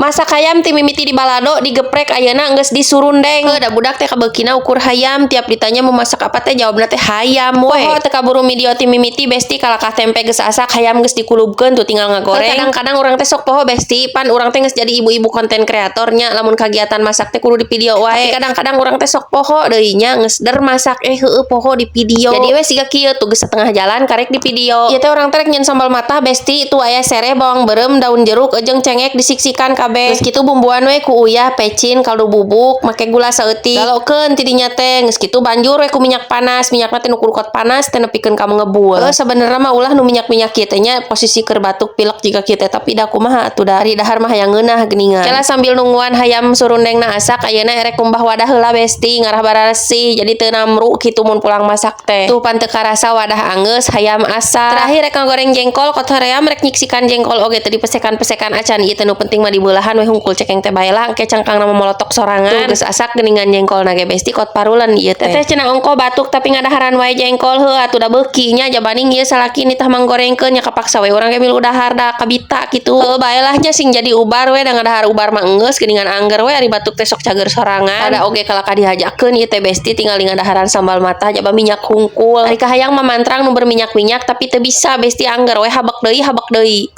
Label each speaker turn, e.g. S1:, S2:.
S1: Masak hayam ti mimiti di balado, digeprek, ayeuna geus disurundeng. Heuh, da budak teh kabeukina ukur hayam, tiap ditanya mau masak apa teh jawabna teh hayam we. Poho teu kaburu video ti mimiti, Besti, kalakah tempe geus asak, hayam geus dikulubkeun tuh, tinggal ngagoreng. Kadang-kadang urang teh sok poho, Besti, pan urang teh geus jadi ibu-ibu konten kreatornya, lamun kagiatan masak teh kudu di video wae. Tapi kadang-kadang urang teh sok poho deui nya, geus der masak, eh heueuh, poho di video. Jadi we siga kieu tuh, geus setengah jalan karek di video. Ieu teh urang teh rek nyieun sambal matah, Besti, tuh aya sereh, bawang beureum, daun jeruk, jeung cengek disiksikan kabeh. Geus kitu bumbuan we ku uyah, pecin, kaldu bubuk, make gula saeutik. Galokeun ti dinya teh, geus kitu banjur we ku minyak panas, minyakna teh nu kudu kot panas teh nepikeun ka ngebul. Heuh, sabenerna mah ulah nu minyak-minyak kieu teh nya, posisi keur batuk pilek jiga kieu teh, tapi da kumaha atuh, da ari dahar mah hayang ngeunah geuningan. Kela sambil nungguan hayam surundengna asak, ayeuna erek kumbah wadah heula, Besti, ngarah bararesih, jadi teu namru kitu mun pulang masak teh. Tuh, pan teu karasa wadah anggeus, hayam asak. Terakhir rek ngagoreng jengkol, kot hoream rek nyiksikan jengkol oge teu dipesekan-pesekan acan ieu teh, nu penting mah dibeulah we hungkul, cekeng teh bae lah, engke cangkangna mah molotok sorangan. Tuh, geus asak geuningan jengkolna ge, Besti, kot parulen ieu teh. Teteh cenah ongko batuk tapi ngadaharan wae jengkol, heuh atuh da beuki nya, jabaning ieu salaki nitah manggorengkeun nya kapaksa we urang ge milu dahar, da kabita kitu. Heuh bae lah nya, sing jadi ubar we, da ngadahar ubar mah enggeus geuningan, angger we ari batuk teh sok cager sorangan. Ada oge kalakah dihajakeun ieu teh, Besti, tinggal ngadaharan sambal matah jaba minyak hungkul. Ari kahayang mah mantrang nu berminyak-minyak, tapi teu bisa, Besti, angger we habek deui habek deui.